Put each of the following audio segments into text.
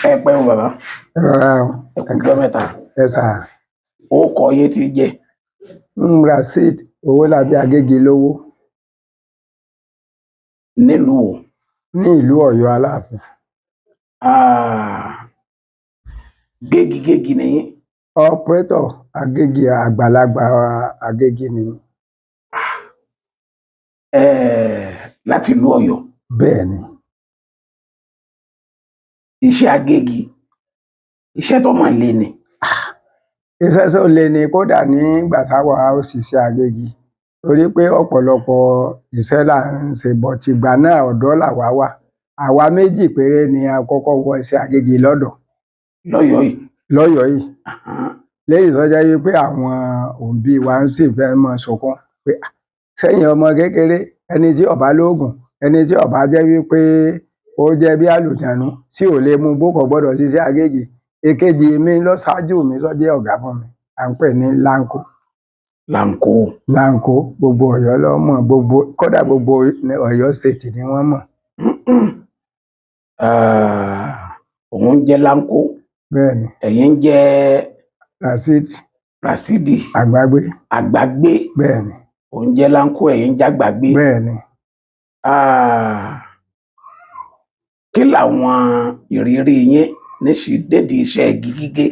Ẹ pẹ́ o bàbá. Ẹ rọra o. Ẹ kú ọjọ́ mẹ́ta. Ẹ sà. Orúkọ yín ti jẹ́? Rasheed Owólabí Agégilówó. Nílùú wo? Ní ìlú Ọ̀yọ́ Aláàfin. Ah, gégigégi ni yín? Operator Agége, àgbàlagbà Agége ni mí. Láti ìlú Ọ̀yọ́? Bẹ́ẹ̀ ni. Iṣẹ́ agégi, iṣẹ́ tó mà le ni. Iṣẹ́ tó le ni, kódà nígbà táwa ó ṣiṣẹ́ Agége, torí pé ọ̀pọ̀lọpọ̀ iṣẹ́ là ń ṣe bọ̀ tìgbà náà, ọ̀dọ́ làwa wà. Àwa méjì péré ni a kọ́kọ́ wọ iṣẹ́ Agége lọ́dọ̀. Lọ́yọ̀ọ́ yìí? Lọ́yọ̀ọ́ yìí. Léyìí tó jẹ́ wípé àwọn òbí wa ń sì fẹ́ máa sunkún pé, "Ah, sẹ́yìn ọmọ kékeré, ẹni tí ó bá lóògùn, ẹni tí ó bá jẹ́ wípé ó jẹ́ bí àlùjànnú tí ò lè mú bó kò gbọ́dọ̀ ṣiṣẹ́ Agége." Èkejì mi ló ṣáájú mi tó jẹ́ ọ̀gá fún mi, à ń pè ní Láńkó. Láńkó. Láńkó, gbogbo Ọ̀yọ́ ló mọ̀, gbogbo, kódà gbogbo Ọ̀yọ́ State ni wọ́n mọ̀. Ah, òun ń jẹ́ Láńkó? Bẹ́ẹ̀ ni. Ẹ̀yin ń jẹ́? Rasheed. Rasidi. Àgbàgbé. Àgbàgbé. Bẹ́ẹ̀ ni. Òun jẹ́ Láńkó, ẹ̀yin ń jẹ́ Àgbàgbé. Bẹ́ẹ̀ ni. Ah, kí làwọn ìrírí yín níṣì dédìí iṣẹ́ igi gígé?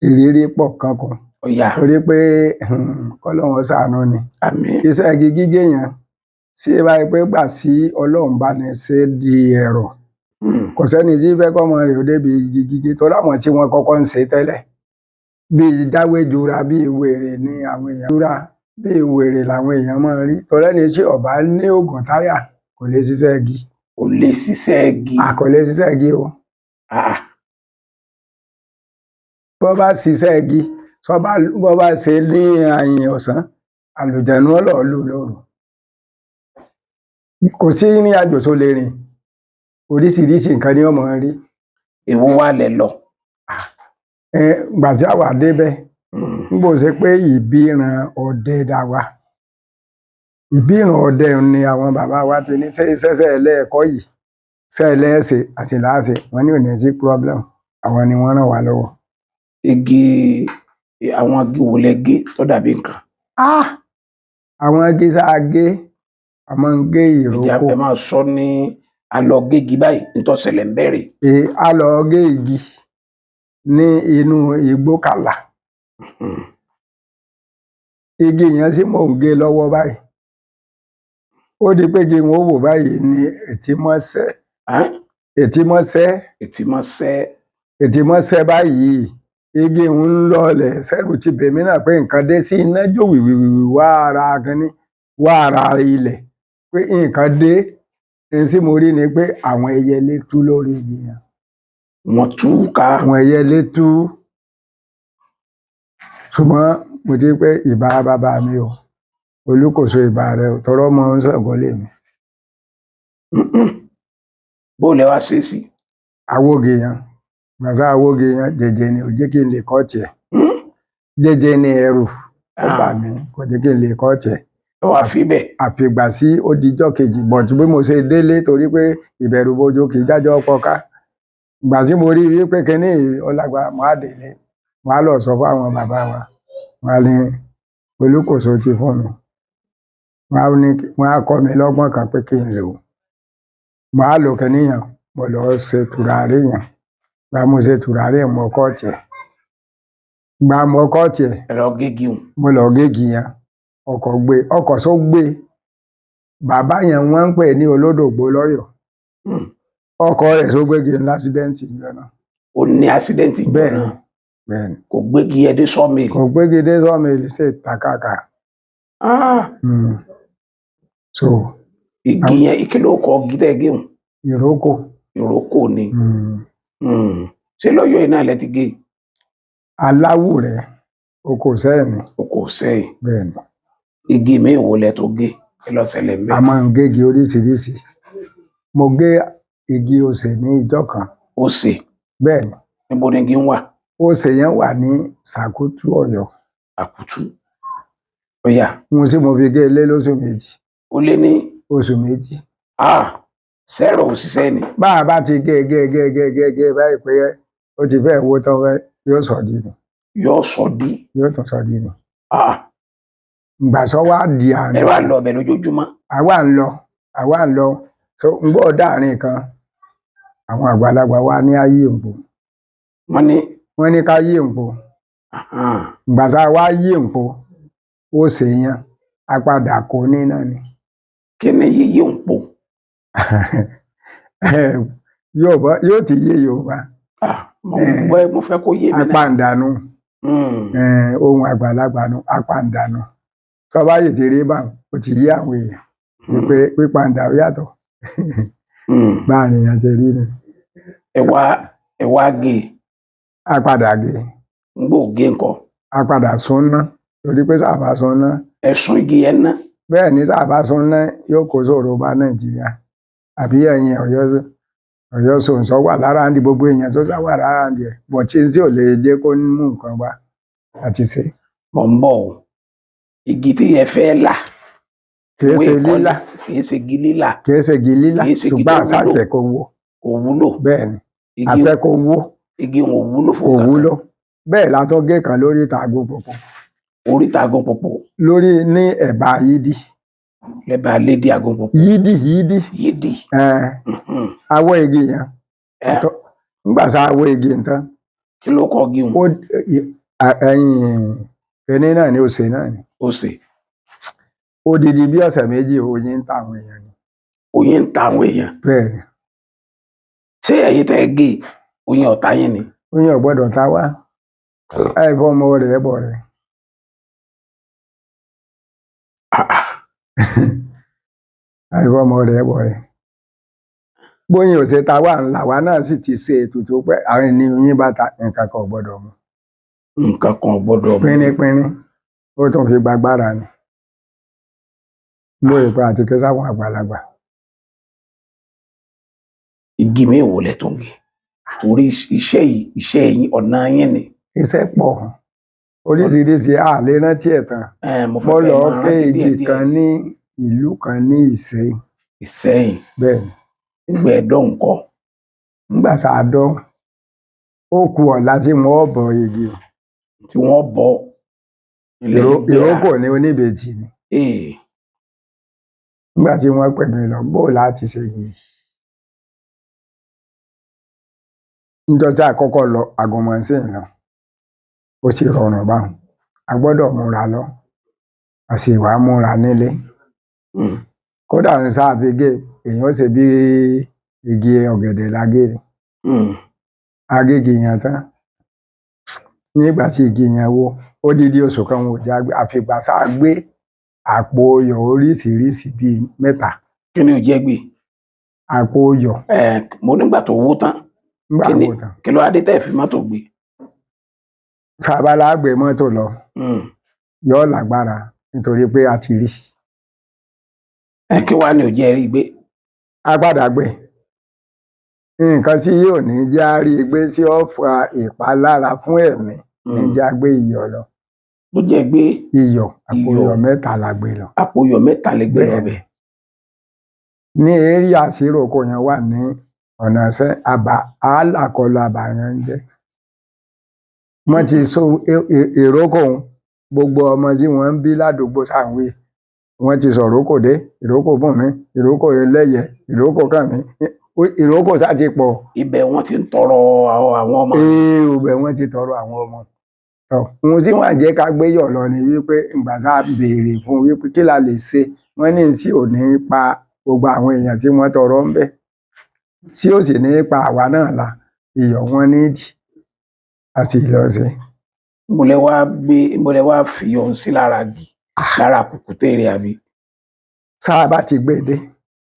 Ìrírí pọ̀ kankan. Ọ̀yà. Torí pé kọ́lọ́run ṣàánú ni. Àmín. Iṣẹ́ igi gígé yẹn, sí báyìí pé gbà sí Ọlọ́run bá ní ṣe di ẹ̀rọ, kò sẹ́ni tí fẹ́ kọ́mọ rẹ̀ ó débi igi gígé, torí àwọn tí wọ́n kọ́kọ́ ń ṣe tẹ́lẹ̀ bíi jáwéjura, bíi wèrè ni àwọn èèyàn jura, bíi wèrè làwọn èèyàn máa ń rí, torí ẹni tí ó bá ní oògùn táyà kò lè ṣiṣẹ́ igi. Kò lè ṣiṣẹ́ igi? À, kò lè ṣiṣẹ́ igi o. Ah. Bó bá ṣiṣẹ́ igi, bó bá ṣe ní àyìn ọ̀sán, àlùjànnú ọlọ́ọ̀lù lóru. Kò sí ní àjò tó lè rìn, oríṣiríṣi nǹkan ni ó máa ń rí. Èwo wá lẹ lọ? Gbà tí àwa débẹ̀, ń bò ṣe pé ìbíran ọdẹ dá wa, ìbíran ọdẹ ni àwọn bàbá wa ti ní ṣẹṣẹ ẹlẹ́ẹ̀kọ́ yìí ṣẹlẹ́ẹ̀ṣẹ̀ àti láàṣẹ wọn ní òní sí problem, àwọn ni wọ́n ràn wá lọ́wọ́. Igi, àwọn igi wo lẹ gé tó dàbí nǹkan? Ah, àwọn igi tá a gé, a máa ń gé ìrókò. Ẹ máa sọ ní alọ gégi báyìí, nítorí ṣẹlẹ̀ ń bẹ̀rẹ̀. A lọ gé igi ní inú igbó kàlà. Igi yẹn sì mò ń gé lọ́wọ́ báyìí, ó di pé kí n ó wò báyìí ní ètímọ́sẹ́. Ètímọ́sẹ́. Ètímọ́sẹ́. Ètímọ́sẹ́ báyìí, igi ń lọlẹ̀, sẹ́rù ti bèmí náà pé nǹkan dé sí iná jó wìwìwì wá ara kínní, wá ara ilẹ̀, pé nǹkan dé. Ní tí mo rí ni pé àwọn ẹyẹlé tú lórí igi yẹn. Wọ́n tú ká. Àwọn ẹyẹlé tú, ṣùgbọ́n mo ti pé ìbá bàbá mi o, Olúkòso, ìbá rẹ o, tọrọ mọ ń Ṣàngó lèmi. Bó lẹ wá ṣe sí? Awóge yẹn, gbàtà awóge yẹn jẹjẹ ni ò jẹ́ kí n lè kọ́ tiẹ̀. Jẹjẹ ni ẹrù ó bà mí, kò jẹ́ kí n lè kọ́ tiẹ̀. Ẹ wá fi bẹ́ẹ̀. Àfìgbà sí ó dijọ́ kejì bọ̀ tí bí mo ṣe délé, torí pé ìbẹ̀rù bojo kì í jájọ́ pọká. Ìgbà tí mo rí i wípé kinní yìí ó lágbára, mo á délé, mo á lọ sọ fún àwọn bàbá wa, wọn á ní Olúkòso ti fún mi, wọn á ní wọn á kọ́ mi lọ́gbọ́n kan pé kí n lò ó. Mo á lò kinní yẹn, mo lọ ṣe tùràrí yẹn. Gba mo ṣe tùràrí, mo kọ́ tiẹ̀. Gba mo kọ́ tiẹ̀. Ẹ lọ gégi hùn. Mo lọ gégi yẹn, ọkọ̀ gbé, ọkọ̀ tó gbé bàbá yẹn, wọ́n ń pè ní Olódògbó lọ́yọ̀ọ́. Ọkọ̀ rẹ̀ tó gbégi ní accident ìjọ náà. Ó ní accident ìjọ Bẹ́ẹ̀ ni. náà? Bẹ́ẹ̀ ni. Kò gbégi ẹ dé sawmill? Kò gbégi dé sawmill, ṣe tàkàkà. So Igi yẹn, kí ló kọ igi tẹ́ gé hùn? Ìrókò. Ìrókò ni. Ṣé lọ́yọ̀ọ́ yìí náà lẹ ti gé? Aláwùrẹ́, oko sẹ́yìn ni. Oko sẹ́yìn. Bẹ́ẹ̀ ni. Igi míì wo lẹ tó gé? Kí ló ṣẹlẹ̀ ń bẹ̀? A máa ń gégi oríṣiríṣi. Mo gé igi osè ní ìjọ kan. Osè? Bẹ́ẹ̀ ni. Níbo ni igi ń wà? Osè yẹn wà ní Sàkútú Ọ̀yọ́. Àkútú. Ọ̀yà. Mo sì mo fi gé ilé lóṣù 2. Ó lé ní? Oṣù 2. Ah. Sẹ́rọ̀ òṣìṣẹ́ ni. Bá a bá ti gé gé gé gé gé gé báyìí pé ó ti fẹ́ wó tán fẹ́, yóò sọ di ni. Yóò sọ dí. Yóò tún sọ di ni. Ah, Ìgbà sọ wá di ẹ àárín wá lọ ọbẹ̀ lójoojúmọ́. Àwa ń lọ, àwa ń lọ, so ń gbọ́ dáàrin kan, àwọn àgbàlagbà wa ní ayé òǹpo. Wọ́n ní Wọ́n ní ká yí òǹpo. Ahan, Ìgbà tá a wá yí òǹpo, ó ṣe yan a padà kó ní náà ni. Kí ni yíyí ń po? Yorùbá yóò ti yé Yorùbá. Ah, mo gbọ́, mo fẹ́ kó yé mi náà. Apàǹdànù. Ohun àgbàlagbà nu apàǹdànù, sọba yìí ti rí báwọn, ó ti yé àwọn èèyàn wípé pípàǹdà ó yàtọ̀. Báàrin yẹn ṣe rí ni. Ẹ wá gé e. A padà gé. Ń gbò gé nǹkan. A padà súnná torí pé sábà súnná. Ẹ̀sùn igi yẹn ná. Bẹ́ẹ̀ ni, sábà súnná yóò kó ṣòro bá Nàìjíríà àbí ẹ̀yìn Ọ̀yọ́ Ọ̀yọ́ sòǹsọ wà lára ń di gbogbo èèyàn tó sá wà lára ń di ẹ̀ bọ̀ tí tí ò lè jẹ́ kó mú nǹkan wá àti ṣe. Mọ̀ ń bọ̀ o, igi tí ẹ fẹ́ là. Kìí ṣe lílà. Kìí ṣe igi lílà. Kìí ṣe igi lílà. Kìí ṣe igi ṣùgbọ́n tó àṣà wúlò. àfẹ́ kó wó. Kò wúlò. Bẹ́ẹ̀ ni. Igi àfẹ́ kó wó. Igi wọn ò wúlò fún Kò kankan. wúlò. Bẹ́ẹ̀ la tún gé kan lórí ìta gbogbo. Oríta Agunpọ̀pọ̀. Lórí ní ẹ̀bá yídì. Lẹ́bàá lédè Agunpọ̀pọ̀. Yídì, yídì. Yídì. Ẹn, awọ́ igi yẹn. Nígbà tá a wọ́ igi yẹn tán, Kí ló kọ́ igi wọn? Ó ẹ̀yìn kíní náà ni, òsè náà ni. Ó sì Odidi bí ọ̀sẹ̀ 2 oyin ń ta àwọn èèyàn ni. Oyin ń ta àwọn èèyàn? Bẹ́ẹ̀ ni. Ṣé ẹ̀yin tẹ́ ẹ gé e, oyin ọ̀tá yín ni? Oyin ò gbọ́dọ̀ ta wá, láì fọmọ rẹ̀ bọ̀ rẹ̀. Ah, ah. Láì fọmọ rẹ̀ bọ̀ rẹ̀, bóyin ò ṣe ta wá ńlá wa náà sì ti ṣe ètùtù pé àwọn ènìyàn oyin bá ta nǹkan kan ò gbọ́dọ̀ mu. Nǹkan kan ò gbọ́dọ̀ mú. Pínrínpínrín ó tún fi gbàgbára ni lóye pé àti ké sáwọn àgbàlagbà. Igi mi wò lẹ tó ń gé, torí iṣẹ́ yìí, iṣẹ́ yín, ọ̀nà yín ni. Iṣẹ́ pọ̀ oríṣiríṣi, a lè rántí ẹ̀ tán. Mo fẹ́ Mo kẹ́ ẹ lọ máa ké rántí igi díẹ̀díẹ̀. kan ní ìlú kan ní Ìsẹ́yìn. Ìsẹ́yìn? Bẹ́ẹ̀ ni. Nígbà ẹ̀dọ́ nǹkan? Nígbà tá a dán, ó ku ọ̀la tí wọ́n bọ igi o. Tí wọ́n bọ ilẹ̀ gbéra. Ìrókò ní oníbejì ni. Nígbà tí wọ́n pè mí lọ, bó láti ṣe yìí, níjọ́ tí àkọ́kọ́ lọ àgùnmọ̀sìn lọ, ó sì rọrùn báwọn, a gbọ́dọ̀ múra lọ, a sì wá múra nílé. Kódà ní sáà fi gé, èèyàn ṣe bí igi ọ̀gẹ̀dẹ̀ la gé ni. Agége yẹn tán, nígbà tí igi yẹn wó, odidi oṣù kan wọn ò já gbé, àfìgbà sáà gbé àpò iyọ̀ oríṣiríṣi bíi 3. Kí ni ò jẹ́ gbé? Àpò iyọ̀. Mo nígbà tó wó tán. Nígbà Kí ni wó tán. Kí ló wá dé tẹ́ ẹ̀ fi mọ́tò gbé? Sábà gbé mọ́tò lọ, yóò lágbára nítorí pé a ti rí. Kí wàá ní ò jẹ́ rí gbé? A padà gbé nǹkan tí yóò ní jẹ́ á rí gbé tí ó fa ìpalára fún ẹ̀mí ní jẹ́ á gbé iyọ̀ lọ. Ló jẹ́ gbé Iyọ̀, àpò Iyọ̀. iyọ̀ 3 la gbé lọ. Àpò iyọ̀ 3 lè gbé lọ Bẹ́ẹ̀. bẹ̀. Ní eré àṣíròkọ yẹn wà ní ọ̀nà ṣẹ́ àbá àálàkọlù àbá yẹn ń jẹ́ wọ́n ti so ìrókò òun, gbogbo ọmọ tí wọ́n ń bí ládùúgbò sáwé, wọ́n ti sọ ìrókò dé, ìrókò bùn mí, ìrókò lẹ́yẹ, ìrókò kàn mí, ìrókò sá ti pọ̀. Ibẹ̀ wọ́n ti ń tọrọ àwọn ọmọ. Ee, ọbẹ̀ wọ́n ti tọrọ àwọn ọmọ. Tọ ohun tí wọ́n jẹ́ ká gbé yọ̀ lọ ni wípé ìgbà tá a béèrè fún wípé kí la lè ṣe, wọ́n ní tí ò ní pa gbogbo àwọn èèyàn tí wọ́n tọrọ ń bẹ̀, tí ó sì ní pa àwa náà la iyọ̀ wọn nídìí, a sì lọ sí. Mo lẹ wá gbé, mo lẹ wá fi ohun sí lára gì lára kùkùté rẹ̀, àbí? Sáà bá ti gbé e dé,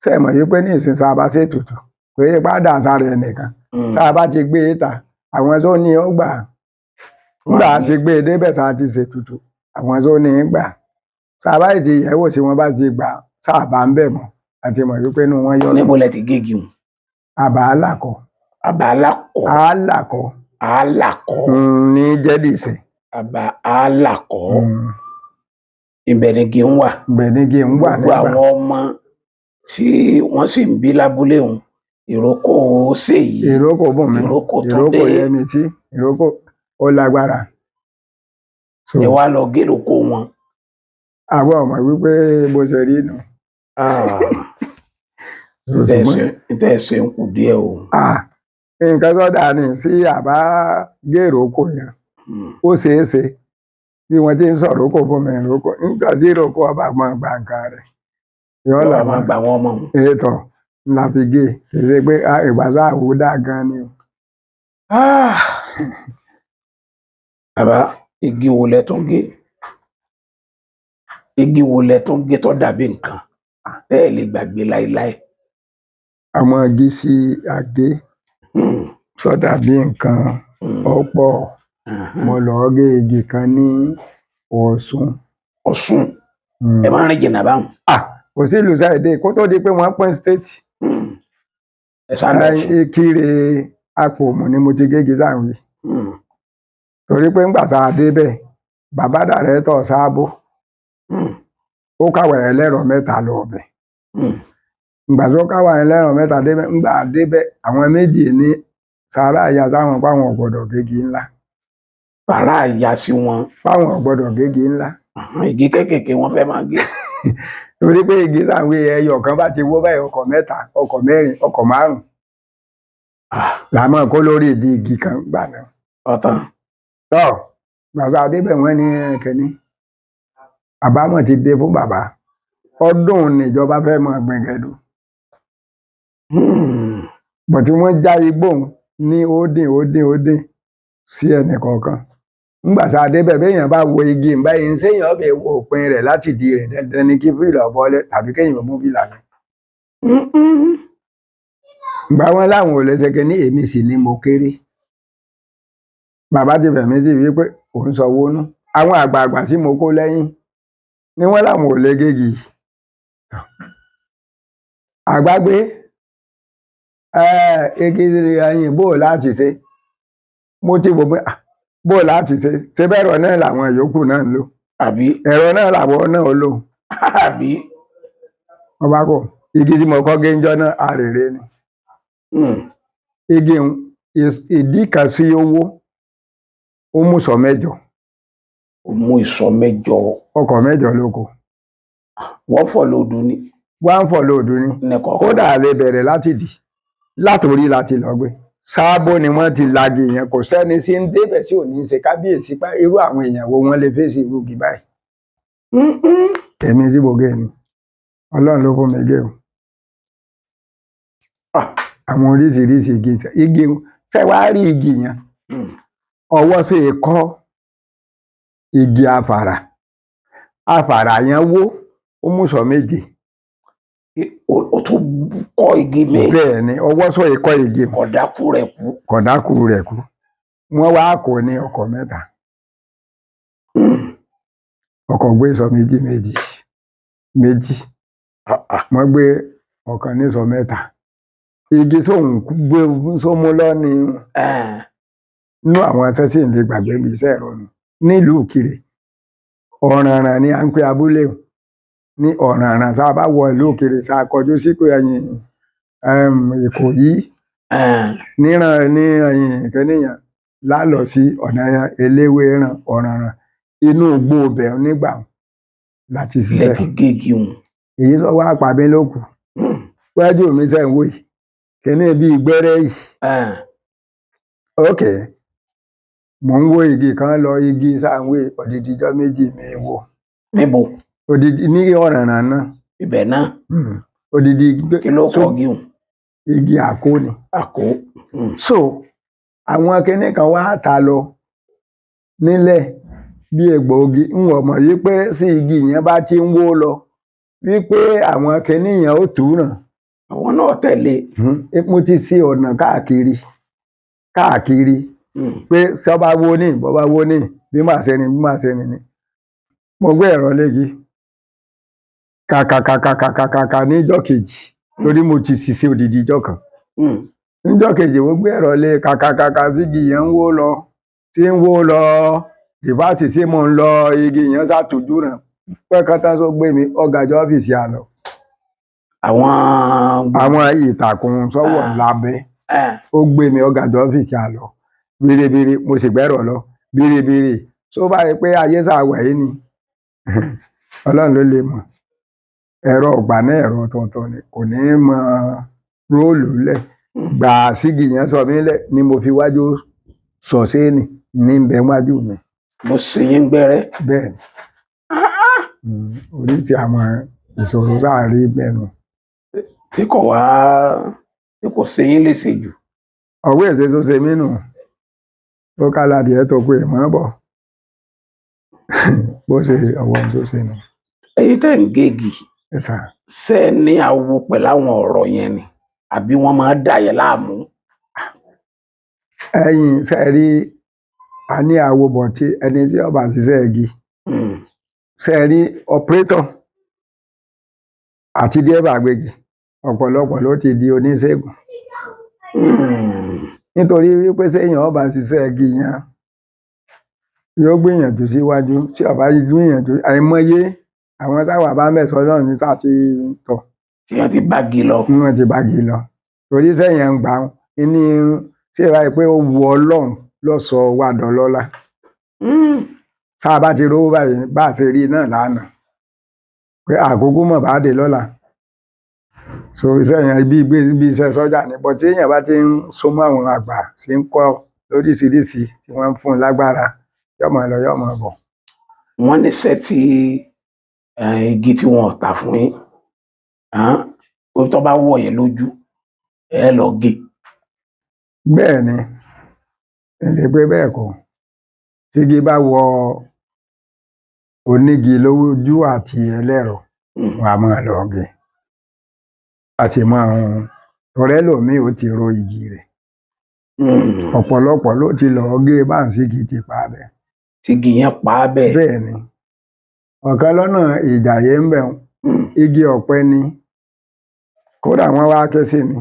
ṣe é mọ̀ wípé ní ìsìn sáà bá ṣètùtù pé ipá dà sára ẹnìkan, sáà bá ti gbé e ta, àwọn tó ní ó gbà á. Nígbà Wọ́n á ní- tí gbé e débẹ̀, sáà ti ṣètùtù, àwọn tó ní í gbà, sáà bá ti yẹ̀wò tí wọ́n bá ti gbà, sáà bá ń bẹ̀ mọ́ àti mọ̀ wípé inú wọn yọ. Níbo lẹ ti gégi hùn? Àbá àlàkọ. Àbá alákọ̀? Àlàkọ. Àálàkọ́. Ní jẹ́dìsẹ̀. Àbá àálàkọ́, ibẹ̀ ni igi ń wà. Ibẹ̀ ní kí n wà Gbogbo nígbà àwọn ọmọ tí Tí wọ́n sì ń bí lábúlé òun, ìrókò ṣèyí. Ìrókò bùn mi. Ìrókò tó ìrókò dé. Yẹmi sí ìrókò, ó lágbára. So Ẹ wá lọ gé ìrókò wọn. Àwọn ọmọ wípé bó ṣe rí nù. Tẹ́ ẹ ṣe ń kù díẹ̀ o. Ah, nǹkan tó dáa ní sí àbá gé ìrókò yẹn. Ó ṣeé ṣe bí wọ́n ti ń sọ̀rọ̀ ìrókò fún mi, ìrókò nígbà tí ìrókò ọba máa gba nǹkan rẹ̀ yọ Lọ́wọ́ làwọn máa gbà wọ́n mọ̀. Ètò ńlá fi gé, kì í ṣe pé ìgbà sáà wò dá gan ni o. Bàbá, igi wo lẹ tún gé? Igi wo lẹ tún gé tó dàbí nǹkan tẹ́ ẹ lè gbàgbé láéláé? Àwọn igi sí àgé sọdà bí nǹkan ọ̀pọ̀. Mo lọ gé igi kan ní Ọ̀ṣun. Ọ̀ṣun, ẹ máa ń rìn jìnnà báwọn. Kò sí ìlú sáìdé kó tó di pé wọ́n pín state. Ẹ sá lọ Ọ̀ṣun. Ìkirè Apòmù ni mo ti gégi sáwìn, torí pé ńgbà tá a débẹ̀, bàbá dàrẹ́tọ̀ sáàbò ó káwé ẹlẹ́rọ mẹ́ta lọ ọbẹ̀. Ìgbà tó káwé ẹlẹ́rọ mẹ́ta débẹ̀, ńgbà débẹ̀, àwọn méjì ní sàárà ìyá sáwọn páwọn ò gbọ́dọ̀ gégi ńlá. Sàárà ìyá sí wọn. Páwọn ò gbọ́dọ̀ gégi ńlá. Igi kéékèèké wọ́n fẹ́ máa gé. Torí pé igi sáwìn ẹyọ kan bá ti wó báyìí, ọkọ̀ mẹ́ta, ọkọ̀ mẹ́rin, ọkọ̀ márùn-ún là máa kó lórí ìdí igi kan gbà náà. Ọ̀tàn. Tọ́ gbàsá débẹ̀, wọ́n ní kínní àbámọ̀ ti dé fún bàbá, ọdún níjọba fẹ́ máa gbìn gẹ̀dú. Bọ̀tí wọ́n já igbó ní ó dín ó dín ó dín sí ẹnì kọ̀ọ̀kan. Ńgbà tá a débẹ̀, béèyàn bá wo igi báyìí, ń séèyàn ọbẹ̀ wo òpin rẹ̀ láti di rẹ̀, dandan ni kí fìlà bọ́lẹ̀ tàbí kéèyàn mú fìlà lọ. Ìgbà wọn láwọn ò lè ṣe kínní, èmi sì ni mo kéré. Bàbá ti fẹ̀mí sí wípé òun sanwó nú. Àwọn àgbààgbà tí mo kó lẹ́yìn ni wọ́n láwọn ò lè gégi. Àgbàgbé igi ẹyin bò láti ṣe. Mo ti wò pé bò láti ṣe, ṣe bẹ́ẹ̀rọ náà làwọn yòókù náà ń lò. Àbí? Ẹ̀rọ náà làwọn náà ń lò. Àbí? Wọ́n bá kọ̀ igi tí mo kọ́ géńjọ́ náà, àrèrè ni. Igi ìdí kan sí owó, ó mú sọ mẹ́jọ. Ó mú ìsọ mẹ́jọ. Ọkọ̀ mẹ́jọ lóko. Wọ́n fọ̀ lóòdù ni. Wọ́n fọ̀ lóòdù ni. Kódà lè bẹ̀rẹ̀ láti dì látòrí láti lọ gbé. Sáàbò ni wọ́n ti lagi yẹn, kò sẹ́ni sí ń débẹ̀ sí òní ṣe kábíyèsí pa irú àwọn èèyàn wo wọ́n lè fèsì irú igi báyìí. Èmi sí mo gé ni, Ọlọ́run ló fún mi gé o. Àwọn oríṣiríṣi igi, igi ṣe wá rí igi yẹn, ọwọ́ sì kọ́ igi afàrà, afàrà yẹn wó, ó mú sọ méje. Ó tún kọ́ igi méje. Bẹ́ẹ̀ ni, ọwọ́ sọ ìkọ́ igi. Kọ̀dákú rẹ̀ kú. Kọ̀dákú rẹ̀ kú. Wọ́n wá kó ní ọkọ̀ mẹ́ta. Ọkọ̀ gbé sọ méjì méjì méjì. Wọ́n gbé ọ̀kan ní sọ mẹ́ta. Igi sóhun gbé sómú lọ́ni nínú àwọn sẹ́sì ń lè gbàgbé ibi iṣẹ́ ẹ̀rọ nù nílùú Ìkirè. Ọ̀rànràn ni à ń pè abúlé ní Ọ̀rànràn. Tá a bá wọ ìlú Ìkirè, tá a kọjú sí pé ẹ̀yìn Ìkòyí níran ní ẹ̀yìn kẹ́nìyàn lálọ́ sí ọ̀nà Eléwéran, Ọ̀rànràn, inú igbó ibẹ̀ nígbà láti ṣiṣẹ́. Lẹ́tí gégi hùn. Èyí sọ wá pa mí lókù. Wájú mi sẹ́ ń wò yìí, kíní bíi gbẹ́rẹ́ yìí. Ok, mò ń wo igi kan lọ, igi sáwé odidi ijọ́ méjì mi wò. Níbo? Odidi ní Ọ̀rànràn náà. Ibẹ̀ náà. Odidi. Kí ló kọ́ igi hùn? Igi àkó ni. Àkó. So àwọn kinní kan wá ta lọ nílẹ̀ bí egbòogi, ń wọ̀ mọ̀ wípé sí igi yẹn bá ti ń wó lọ, wípé àwọn kinní yẹn ó tù ràn. Àwọn náà tẹ̀lé. Mo ti ṣe ọ̀nà káàkiri káàkiri pé sọba wo ní bọba wo ní bí màá ṣe rìn, bí màá ṣe rìn ni. Mo gbé ẹ̀rọ légi kàkàkàkàkàkà níjọ́ kejì, torí mo ti ṣiṣẹ́ odidi ijọ́ kan. Níjọ́ kejì, mo gbé ẹ̀rọ lé kàkàkàkà, sígi yẹn ń wó lọ, tí ń wó lọ, rìfáàsì sí mò ń lọ, igi yẹn ṣàtúndú ràn pẹ́kátá tó gbé mi ọ̀gájọ́ ọ́fíìsì àlọ́. Àwọn Àwọn ìtàkùn sọ́wọ́ lábẹ́. Ó gbé mi ọ̀gá jọ ọ́fíìsì àlọ́ bèrèbèrè, mo sì gbẹ́rọ̀ lọ bèrèbèrè. Tó bá rí pé ayé sàwẹ̀ yìí ni, Ọlọ́run ló lè mọ̀. Ẹ̀rọ ọ̀gbà náà, ẹ̀rọ tuntun ni, kò ní í mọ róòlù lẹ̀. Gbà sígi yẹn sọ mí lẹ̀ ni mo fi wájú sọ séènì ní bẹ wájú mi. Mo sì yín gbẹ́rẹ́. Bẹ́ẹ̀ ni. Orí ti àwọn ìṣòro sáà rí bẹ́ẹ̀ nù. Tí kò wá, tí kò ṣe yín léṣe jù? Ọwọ́ èsè tó ṣe mí nù, ó kálá adìẹ tó pé mọ́ bọ̀, bó ṣe ọwọ́ tó ṣe nù. Èyí tẹ́ ń gégi, Ẹ̀sà. ṣé ẹ ní awo pẹ̀lú àwọn ọ̀rọ̀ yẹn ni, àbí wọ́n máa ń dà yẹn láàmú? Ẹ̀yin ṣe rí, a ní àwo bọ̀ tí ẹni tí ọba ṣiṣẹ́ igi, ṣe rí ọpẹ́rẹ́tọ̀ àti dẹ́bà gbégi, ọ̀pọ̀lọpọ̀ ló ti di oníṣègùn. Nítorí wípé sẹ́yìn ọba ṣiṣẹ́ igi yẹn, yóò gbìyànjú síwájú. Tí ọba gbìyànjú, àìmọye àwọn táwa bá mẹ́sàn-án náà ní sáà ti tọ̀. Tí wọ́n ti bá gi lọ. Wọ́n ti bá gi lọ. Torí sẹ́yìn ń gbà ní tí ìwà yìí pé ó wu Ọlọ́run ló sọ wá dọlọ́lá. Tá a bá ti rówó báyìí, bá a ṣe rí náà lánàá pé àkókò mọ̀ bá dé lọ́la. So iṣẹ́ yẹn bí bí iṣẹ́ sọ́jà ni, but tí èèyàn bá ti ń súnmọ́ àwọn àgbà sí ń kọ́ lóríṣiríṣi tí wọ́n ń fún un lágbára, yóò máa lọ, yóò máa bọ̀. Wọ́n níṣẹ́ tí igi tí wọn ò tà fún yín, ó tó bá wọ̀ yín lójú, ẹ lọ gé. Bẹ́ẹ̀ ni, èlé pé bẹ́ẹ̀ kọ́. Tígi bá wọ onígi lójú àti ẹlẹ́rọ, wọn a máa lọ gé. A sì máa ń ọ̀rẹ́ lòmíì ó ti ro igi rẹ̀. Ọ̀pọ̀lọpọ̀ ló ti lọ gé báǹsì igi ti pa bẹ́ẹ̀. Tígi yẹn pa á bẹ́ẹ̀. Bẹ́ẹ̀ ni. Ọ̀kan lọ́nà Ìjàyè ń bẹ̀, igi ọ̀pẹ ni. Kódà wọ́n wá ké sí mi.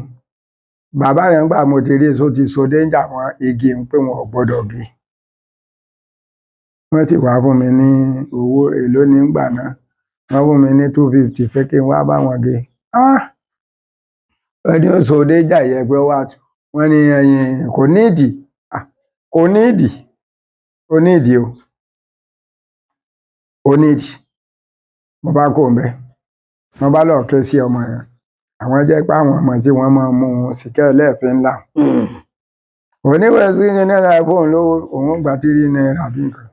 Bàbá yẹn gbà mo ti rí èso ti so déńjà wọn igi ń pé wọn ò gbọdọ̀ gé. Wọ́n sì wá fún mi ní owó èló nígbà náà. Wọ́n fún mi ní 250 pé kí n wá bá wọn gé. Ah! Ẹni ó so déńjà yẹn pé ó wá tú. Wọ́n ní ẹyin kò ní ìdí. Ah! Kò ní ìdí. Ó ní ìdí o. Ó ní ìdí. Mo bá kó ń bẹ. Mo bá lọ ké sí ọmọ yẹn. Àwọn jẹ́ pé àwọn ọmọ tí wọ́n máa ń mú sìkẹ́ ẹlẹ́ẹ̀fín ńlá. Oníwèé sí ní náírà fóun lówó, òun gba ₦3 bí nǹkan.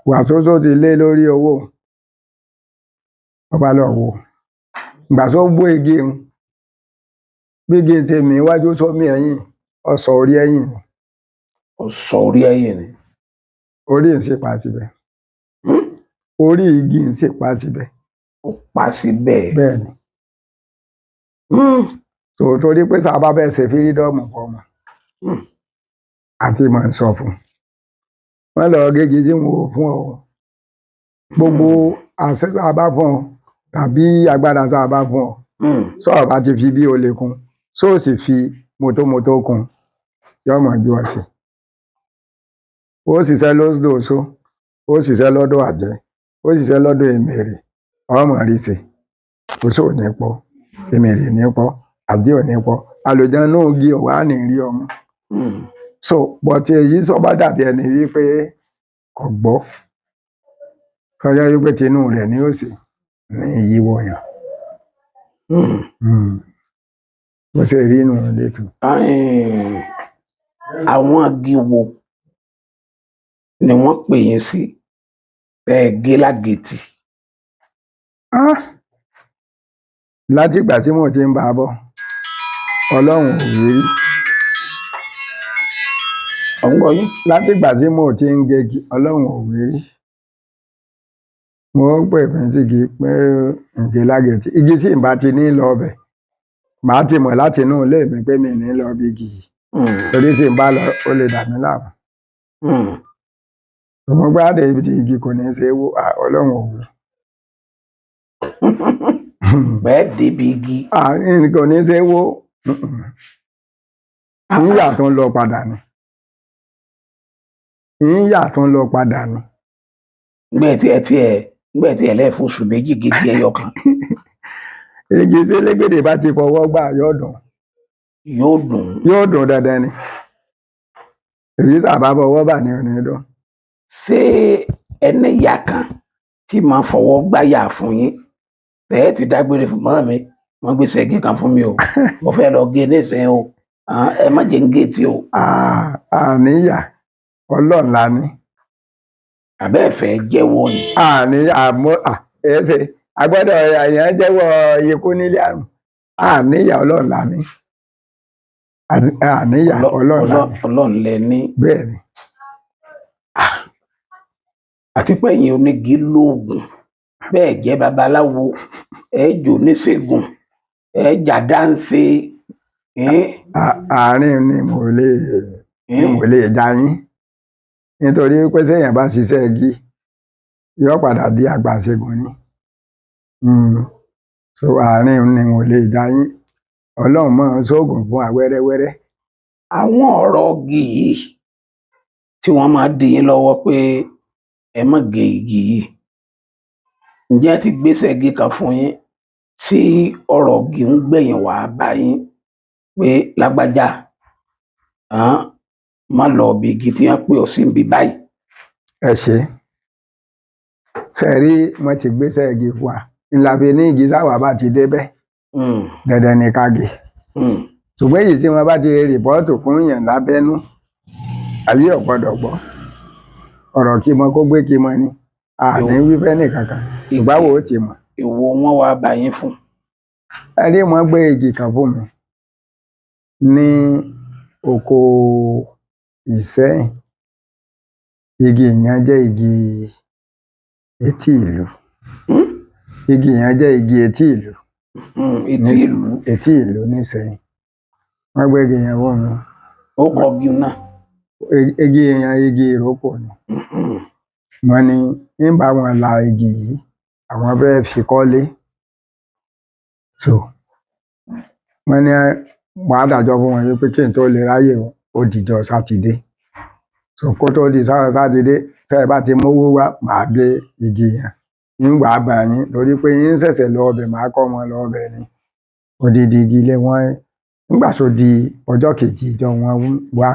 Wàsósó ti lé lórí owó. Mo bá lọ wò. Ìgbà tó gbó igi ń, bí igi tèmi iwájú sómi ẹ̀yìn, ó sọ orí ẹ̀yìn ni. Ó sọ orí ẹ̀yìn ni. Orí ń sì pa síbẹ̀. Orí igi ń sì pa síbẹ̀. Ó pa síbẹ̀. Bẹ́ẹ̀ ni. So torí pé sábà bá fẹ́ ṣe fírídọ́ọ̀mù fọmọ. Àti mọ̀ ń sọ fún. Wọ́n lọ gégi tí wọn ò fún ọ. Gbogbo àṣẹ sábà bá fún ọ tàbí agbára sábà bá fún ọ. Sọ̀rọ̀ bá ti fi bí o lè kún, sóò sì fi mọ́tòmọ́tò kún, yóò mọ̀ ju ọ sí. Ó ṣiṣẹ́ lọ́dọ̀ oṣó, ó ṣiṣẹ́ lọ́dọ̀ àjẹ́, ó ṣiṣẹ́ lọ́dọ̀ èmèrè, ọmọ rí ṣe. Oṣó ò ní pọ̀, èmèrè ní pọ̀, àjẹ́ ò ní pọ̀, àlùjànnú igi ò wá ní rí ọmọ. So but èyí sọ bá dàbí ẹni wípé kò gbọ́. Kọjá wípé tinú rẹ̀ ni ó sì ní ìyíwọ́ yẹn. Bó ṣe rí inú létò. Àwọn igi wo ni wọ́n pè yín sí tẹ́ ẹ gé lágétì? Ah! Láti ìgbà tí mo ti ń bá a bọ̀, Ọlọ́run ò wí rí. Ọ̀ ń gbọ́ yín. Láti ìgbà tí mo ti ń gégi, Ọlọ́run ò wí rí. Mo pè mí sígi pé ǹgé lágétì. Igi tí ǹ bá ti ní lọ bẹ̀, màá ti mọ̀ láti inú ilé mi pé mi ní lọ bí igi yìí. Torí tí ń bá lọ, ó lè dà mí láàmú. Mo gbádùn ibi igi kò ní ṣe wó, Ọlọ́run ò wí. Bẹ́ẹ̀ débi igi. Ah, kò ní ṣe wó. Ìyà tó ń lọ padà ni. Ìyà tó ń lọ padà ni. Ngbẹ́ tí ẹ lẹ́ẹ̀fọ́ oṣù méjì gidi ẹyọ kan. Igi tí elégbèdè bá ti fọwọ́ gbà yóò dùn. Yóò dùn. Yóò dùn dandan ni. Èyí tá a bá fọwọ́ bà ní ò ní dùn. Ṣé ẹni ìyá kan tí máa fọwọ́ gbáyà fún yín tẹ́ ẹ ti dágbére fún mọ́ mi, wọ́n gbé ṣẹ́gi kan fún mi o, mo fẹ́ lọ gé nísìnyí o, ẹ má jẹ́ ń gé tí o? Àníyà Ọlọ́run la ní. Àbẹ́ ẹ fẹ́ jẹ́wọ́ ni? Àní àmọ́ ẹsẹ̀ agbọ́dọ̀ èèyàn jẹ́wọ́ ikú nílé àrùn. Àníyà Ọlọ́run la ní. Àníyà Ọlọ́run la ní. Ọlọ́run lẹ ní. Bẹ́ẹ̀ ni. Àti pé ẹ̀yin onígi lóògùn, bẹ́ẹ̀ jẹ́ babaláwo, ẹ jò oníṣègùn, ẹ jà dáńṣe. Àárín ni mo lè ni mo lè já yín, nítorí pé séèyàn bá ṣiṣẹ́ igi yóò padà di àgbà ṣègùn ni. So àárín ni mo lè já yín. Ọlọ́run máa ń ṣoògùn fún wa wẹ́rẹ́wẹ́rẹ́. Àwọn ọ̀rọ̀ igi yìí tí wọ́n máa dí yín lọ́wọ́ pé ẹ má gé igi yìí, ǹjẹ́ ẹ ti gbéṣẹ́ igi kan fún yín tí ọ̀rọ̀ igi ń gbẹ̀yìn wá bá yín pé lágbájá má lọ bí igi tí wọ́n pè ọ́ sí ibi báyìí? Ẹ ṣe ṣe rí, wọ́n ti gbéṣẹ́ igi fún wa ńlá fi ní igi sáwà bá ti débẹ̀, dandan ni ká gé. Ṣùgbọ́n èyí tí wọ́n bá ti rìpọ́ọ̀tù fún yàn lábẹ́nú, ayé ò gbọ́dọ̀ gbọ́. Ọ̀rọ̀ kí mọ kó gbé kí mọ ni àní wífẹ́ nìkankan, ṣùgbọ́n wo ó ti mọ̀. Èwo wọn wá bá yín fún? Ẹ rí, wọ́n gbé igi kan fún mi ní oko Ìsẹ́yìn. Igi yẹn jẹ́ igi etí ìlú. Igi yẹn jẹ́ igi etí ìlú. Etí ìlú. Etí ìlú nísẹ̀yìn. Wọ́n gbé igi yẹn fún mi. Ó kọ igi náà. Igi yẹn igi ìrókò ni. Wọ́n ní ń bá wọn la igi yìí, àwọn fẹ́ fi kọ́lé. So wọ́n ní wàá dájọ́ fún wọn pé kí n tó lè ráyè o, ó dìjọ́ Sátidé. So kó tó di Sátidé, tẹ́ ẹ bá ti mówó wá, màá gé igi yẹn. Ń wàá bá yín torí pé yín ṣẹ̀ṣẹ̀ lọ ọbẹ̀, màá kọ́ wọn lọ ọbẹ̀ ni. Odidi igi ilé wọn nígbà tó di ọjọ́ kejì ìjọ wọn wá.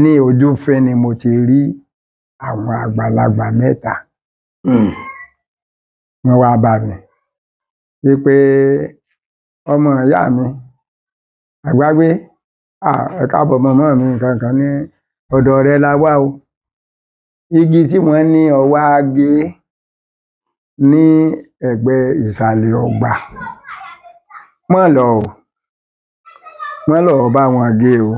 Ní ojúfẹ́ ni mo ti rí àwọn àgbàlagbà mẹ́ta. Wọ́n wá bá mi wípé ọmọ ìyá mi àgbágbé, ẹ káàbọ̀ mọ̀mọ́ mi nǹkan kan ní ọ̀dọ̀ rẹ la wá o. Igi tí wọ́n ní ọ wá gé ní ẹ̀gbẹ́ ìsàlẹ̀ ọgbà, mọ́ lọ o, mọ́ lọ bá wọn gé o,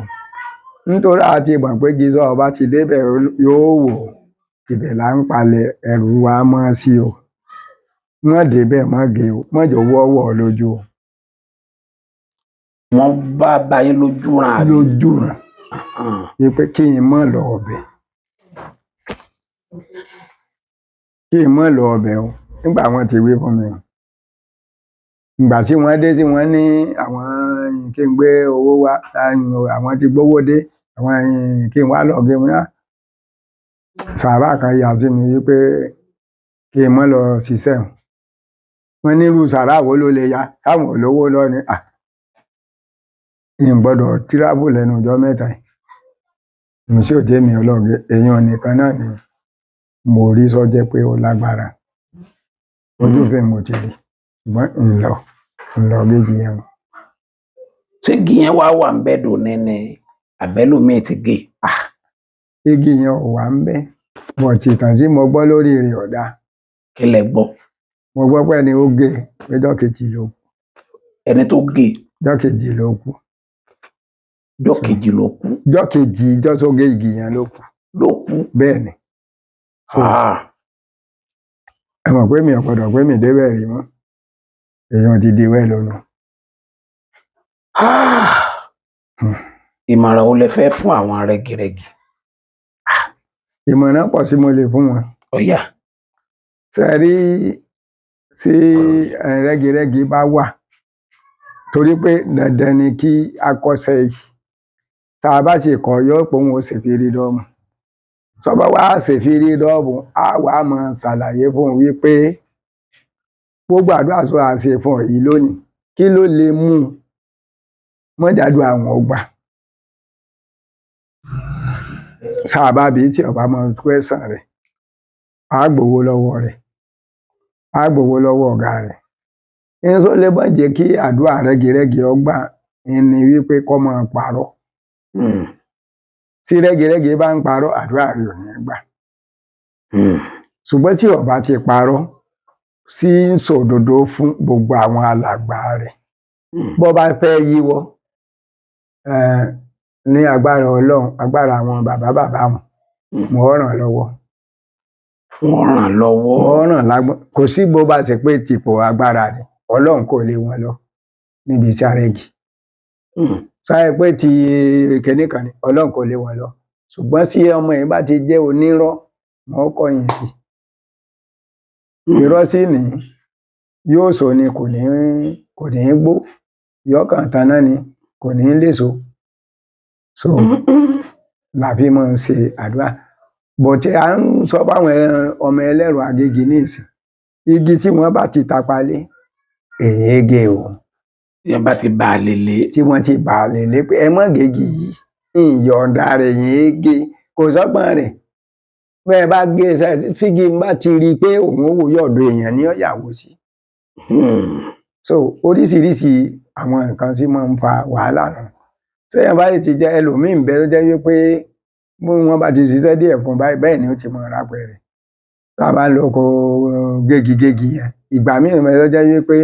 nítorí a ti mọ̀ pé igi sọ ọba ti débẹ̀ yóò wò, ibẹ̀ là ń palẹ̀ ẹrù wa mọ́ sí o. Mọ́ débẹ̀, mọ́ gé o, mọ́ jọ̀wọ́ wọ́wọ́ lójú o. Wọ́n bá yín lójú ràn àbí? Lójú ràn. Wípé kí n mọ́ lọ ọbẹ̀. Kí n mọ́ lọ ọbẹ̀ o. Nígbà wọ́n ti wí fún mi. Ìgbà tí wọ́n dé tí wọ́n ní àwọn kí n gbé owó wá, àwọn ti gbówó dé, àwọn kí n wá lọ gé wọn. Sàrá kan yà sí mi wípé kí n mọ́ lọ ṣiṣẹ́ o. Wọ́n ní irú sàrá wo ló lè ya? Sáwọn olówó lọ ni. N gbọdọ̀ tíráfù lẹ́nu ọjọ́ mẹ́ta yìí. Mo sì ò jẹ́ mi ọlọ́gẹ. Èèyàn nìkan náà ni mo rí sọ jẹ́ pé ó lágbára. Ojú fẹ́ mo ti rí. Ṣùgbọ́n ń lọ gégi yẹn. Ṣé igi yẹn wá wà ń bẹ́ dòní ni àbẹ́lòmíì ti gé? Igi yẹn ò wà ń bẹ́. Bọ̀tì ìtàn tí mo gbọ́ lórí rẹ̀ ọ̀dà. Kí lẹ gbọ́? Mo gbọ́ pé ẹni ó gé ọjọ́ kejì ló kú. Ẹni tó gé? Ọjọ́ kejì ló kú. Ọjọ́ kejì ló kú. Ọjọ́ kejì ìjọ́ tó gé igi yẹn ló kú. Ló kú. Bẹ́ẹ̀ ni. Ẹ mọ̀ pé mi ò gbọdọ̀ pé mi débẹ̀ rí mọ́. Èèyàn ti di wẹ́ lọ́nà. Ìmọ̀ràn wo lẹ fẹ́ fún àwọn rẹ́girẹ́gi? Ìmọ̀ràn pọ̀ sí mo lè fún wọn. Ọ̀yà. Ṣé rí tí rẹ́girẹ́gi bá wà, torí pé dandan ni kí a kọ́ṣẹ́ yìí. Tá a bá sì kọ́, yóò pé òun ó ṣe fírídọ́ọ̀mù. Tọ́ba wá ṣe fírídọ́ọ̀mù, á wà máa ṣàlàyé fún un wípé Gbogbo àdúrà sọ àṣẹ fún ọ yìí lónìí, kí ló lè mú un mọ́jàdù àwọn ọgbà sábàbí tí ọba máa ń kwẹ́sàn rẹ̀, á gbowó lọ́wọ́ rẹ̀, á gbowó lọ́wọ́ ọ̀gá rẹ̀. Ń sọ lè má jẹ́ kí àdúrà rẹ́girẹ́gi ọgbà ni wípé kó máa parọ́. Tí rẹ́girẹ́gi bá ń parọ́, àdúrà rẹ̀ ò ní gbà. Ṣùgbọ́n tí ọba ti parọ́, sí ń sòdodo fún gbogbo àwọn alàgbà rẹ̀, bó bá fẹ́ yíwọ́, ní agbára Ọlọ́run, agbára àwọn bàbá bàbá wọn, mò ń ràn lọ́wọ́. Wọ́n ràn lọ́wọ́. Mò ń ràn lágbọ́n. Kò sí bó bá ṣe pé tìpó agbára rẹ̀, Ọlọ́run kò lé wọn lọ níbi iṣẹ́ arẹ́gì. Sáyẹ pé ti kinní kan ni, Ọlọ́run kò lé wọn lọ. Ṣùgbọ́n tí ọmọ yẹn bá ti jẹ́ onírọ́, wọ́n kọ̀yìn sí. Irọ́ sì ní yóò sọ ni kò ní gbó, yóò kàn taná ni, kò ní léso. So la fi máa ń ṣe àdúrà. But à ń sọ fáwọn ọmọ ẹlẹ́rọ Agége ní ìsìn, igi tí wọ́n bá ti tapa lé, èyí gé o. Tí wọ́n bá ti bá a lélẹ̀. Tí wọ́n ti bá a lélẹ̀ pé ẹ mọ́ gégi yìí, ìyọ̀ǹda rẹ̀ yìí gé, kò sọ́gbọ́n rẹ̀. Bẹ́ẹ̀ bá gé sígi bá ti rí i pé òun ó wò yọ̀dọ̀ èèyàn ní ọ̀yàwó sí. So oríṣiríṣi àwọn nǹkan tí máa ń fa wàhálà nù. Sẹ́yìn báyìí ti jẹ́ ẹlòmíì ń bẹ tó jẹ́ wípé bí wọ́n bá ti ṣiṣẹ́ díẹ̀ fún báyìí, bẹ́ẹ̀ ni ó ti máa rápẹrẹ. Tá a bá lọ oko gégi-gégi yẹn, ìgbà míì ń bẹ tó jẹ́ wípé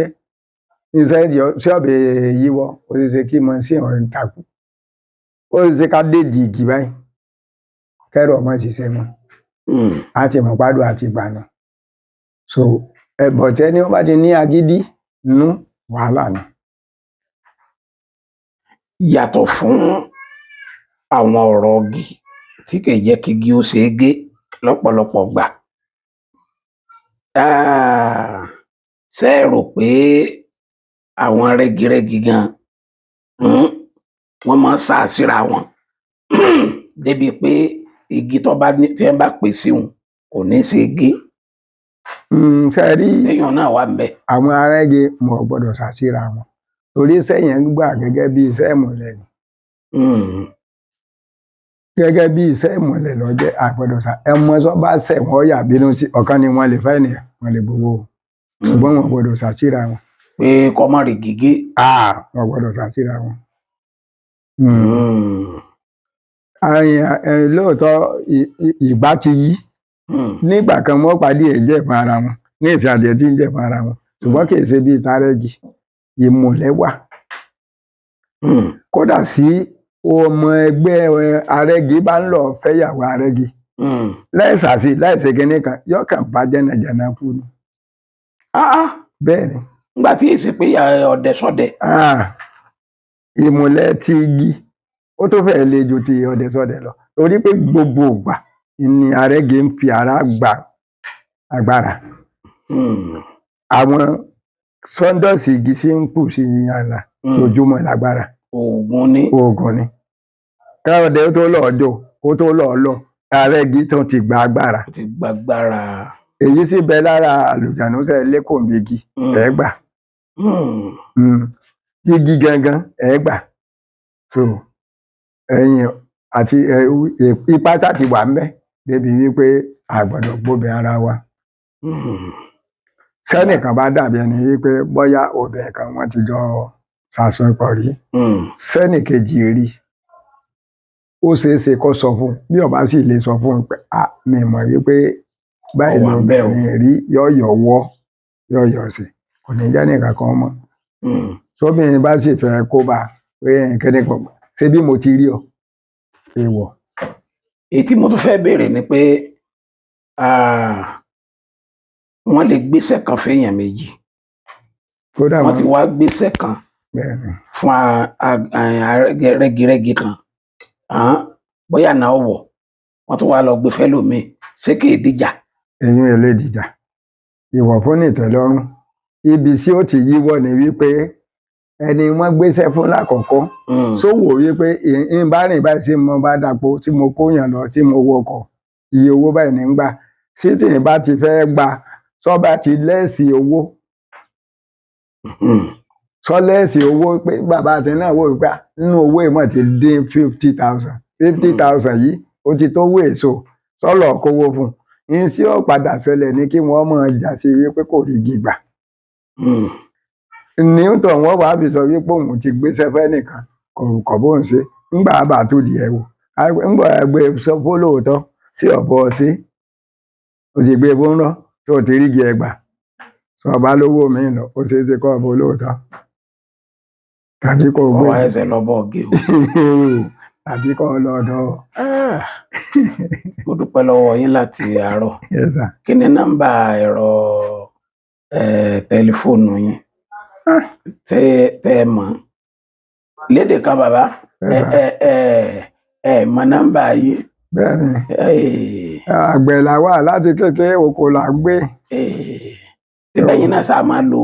iṣẹ́ tí ọ̀bẹ yíwọ́, ó ṣe é ṣe kí machine ọ̀hún takú. Ó ṣe é ṣe ká dédìí igi báyìí, kẹ́rọ̀ má ṣiṣẹ́ mọ́. A ti mọ̀ pàdùn àti ìgbà náà. So ẹ̀bọ̀tẹ́ ni wọ́n bá ti ní agídí nú, wàhálà ni. Yàtọ̀ fún àwọn ọ̀rọ̀ igi tí kì í jẹ́ kí igi ó ṣe é gé lọ́pọ̀lọpọ̀ gbà. Ṣé ẹ rò pé àwọn rẹ́girẹ́gi gan, wọ́n máa ń sá síra wọn débi pé igi tó bá ní tí wọ́n bá pè sí òun kò ní ṣe é gé? Ṣé ẹ rí, Téèyàn náà wà ńbẹ̀. Àwọn arẹ́gi wọn ò gbọdọ̀ sá síra wọn. Torí iṣẹ́ yẹn ń gbà gẹ́gẹ́ bí iṣẹ́ ìmùlẹ̀ ni. Gẹ́gẹ́ bí iṣẹ́ ìmùlẹ̀ ló jẹ́, a gbọdọ̀ sá. Ẹmọ sọ bá ṣẹ̀ wọ́n yà bínú sí ọ̀kan ni wọ́n lè fẹ́ ènìyàn, wọ́n lè gbowó. Ṣùgbọ́n wọn ò gbọdọ̀ sá síra wọn. Pé kọ́ má rí gígé. Wọn ò gbọdọ̀ sá síra wọn. Lóòótọ́ ìgbà ti yí. Nígbà kan wọ́n pàdé ẹ̀ jẹ́ fún ara wọn. Ní ìsìn adìẹ tí ń jẹ́ fún ara wọn. Ṣùgbọ́n kì í ṣe bí ìtarẹ́gi. Ìmùlẹ̀ wà. Kódà sí ọmọ ẹgbẹ́ arẹ́gi bá ń lọ fẹ́yàwó arẹ́gi. Láìsàsí, láìṣe kinní kan, yóò kàn bá jẹ́nàjẹ̀nà kú ni. Bẹ́ẹ̀ ni. Nígbà tí èsì pé ọdẹ sọdẹ. Ìmùlẹ̀ ti igi, ó tó fẹ́ le ju ti ọdẹ sọdẹ lọ. Torí pé gbogbo ìgbà ni arẹ́gi ń fi ara gba agbára. Àwọn sọ́ńdọ̀sì igi tí ń kù sí yàn là lójúmọ́ lágbára. Oògùn ni. Oògùn ni. Káyọ̀dé tó lọ jò, kó tó lọ lọ, arẹ́gi tó ti gba agbára. Ó ti gba agbára. Èyí sì bẹ lára àlùjànnú sẹ́ lẹ́kọ̀ọ́ igi, ẹ̀ gbà. Igi gangan, ẹ̀ gbà. So ẹ̀yin àti ipá tá ti wà ńbẹ̀ débi wípé a gbọ́dọ̀ gbóbi ara wa. Sẹ́nìkan bá dàbí ẹni wípé bóyá obìnrin kan wọ́n ti jọ ṣàṣepọ̀ rí. Sẹ́nìkejì rí. Ó ṣeé ṣe kó sọ fún un, bí ó bá sì lè sọ fún un pé à mi mọ̀ wípé báyìí Ó wà ńbẹ̀ o. lobìnrin rí, yóò yọ̀wọ́, yóò yọ̀ sí. Kò ní jẹ́ nìkan kan mọ́. Tóbìnrin bá sì fẹ́ kó bá pé kíni kan, ṣé bí mo ti rí ọ? Èèwọ̀. Èyí tí mo tún fẹ́ béèrè ni pé wọ́n lè gbéṣẹ́ kan fẹ́yàn méjì. Kódà Wọ́n ti wá gbéṣẹ́ kan fún rẹ́girẹ́gi kan. Bóyá náà wọ̀, wọ́n tún wá lọ gbé fẹ́lòmíì. Ṣé kì í dìjà? Eyín ẹlẹ́dìjà. Ìwọ̀ fún nìtẹ́lọ́rùn. Ibi tí ó ti yíwọ́ ni wípé ẹni wọ́n gbéṣẹ́ fún lákọ̀ọ́kọ́. Sówò wípé ń bá rìn báyìí tí mo bá dàpọ̀ tí mo kóyàn lọ tí mo wọkọ̀, iye owó báyìí ní ń gbà. Sí tí ń bá ti fẹ́ gbà, sọ bá ti lẹ́ẹ̀sì owó, Sọlẹ́ẹ̀sì owó pé bàbá àti náà wò wípé, "Ah, nínú owó ìmọ̀ ti dín 50,000, 50,000 yìí ó ti tó owó èso sọ́lọ̀ kówó fún un." Ní sí ó padà ṣẹlẹ̀ ní kí wọ́n máa jà sí wípé kò rí igi gbà. Newton wọ́n wàá fi sọ wípé òun ti gbéṣẹ́ fẹ́ nìkan kò bóun ṣe ńgbà bá tó di ẹ̀ wò ńgbà ẹgbẹ́ sọ fólóòótọ́ sí ọ̀bọ sí ó sì gbé bó ń rọ́ tó ti rí igi ẹgbà sọ ọba lówó mi lọ, ó ṣeé ṣe kọ́ ọ̀bọ olóòótọ́ tàbí kò gbé Ọwọ́ ẹsẹ̀ lọ bọ́ gé o. Tàbí kọ́ lọ́dọ̀. Ah, mo dúpẹ́ lọ́wọ́ yín láti àárọ̀. Yes, sir. Kí ni nọ́mbà ẹ̀rọ tẹlifóònù yín tẹ́ ẹ mọ̀ lédè kan, bàbá? Yes, ẹ sir. Ẹ mọ̀ nọ́mbà yín? Bẹ́ẹ̀ni. Àgbẹ̀ là wà láti kékeré, oko là ń gbé. Síbẹ̀ yín náà sáà máa lo,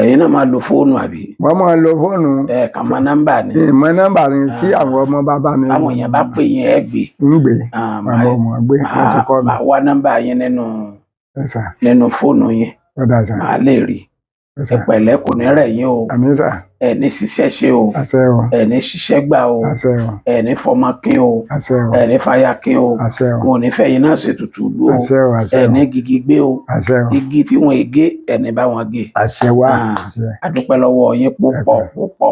ẹ̀yin náà máa lo fóònù, àbí? Wọ́n máa ń lo fóònù. Ẹ kàn mọ̀ nọ́mbà ni. Ìmọ̀ nọ́mbà ni sí àwọn ọmọ bàbá mi. Báwọn èèyàn bá pè yín, ẹ gbé? Ń gbé. Ah, àwọn ọmọ gbé, wọ́n ti kọ́ mi. Màá wá nọ́mbà yín nínú Yes, sir. nínú fóònù yín. Ó dà, sir. Màá lè rí. Yes, Ẹ sir. pẹ̀lẹ́, kò ní rẹ̀ yín o. Àmín, sir. Ẹ ní ṣiṣẹ́ ṣe o. Àṣẹ o. Ẹ ní ṣiṣẹ́ gbà o. Àṣẹ o. Ẹ ní fọmọ kín o. Àṣẹ o. Ẹ ní fàyà kín o. Àṣẹ o. Wọn ò ní fẹ̀yìn náà ṣètùtù lú o. Àṣẹ o, àṣẹ Ẹ o. ní gigi gbé o. Àṣẹ o. Igi tí wọn gé, ẹ ní bá wọn gé. Àṣẹ wá. Ah. Àṣẹ. A dúpẹ́ lọ́wọ́ yín púpọ̀ púpọ̀.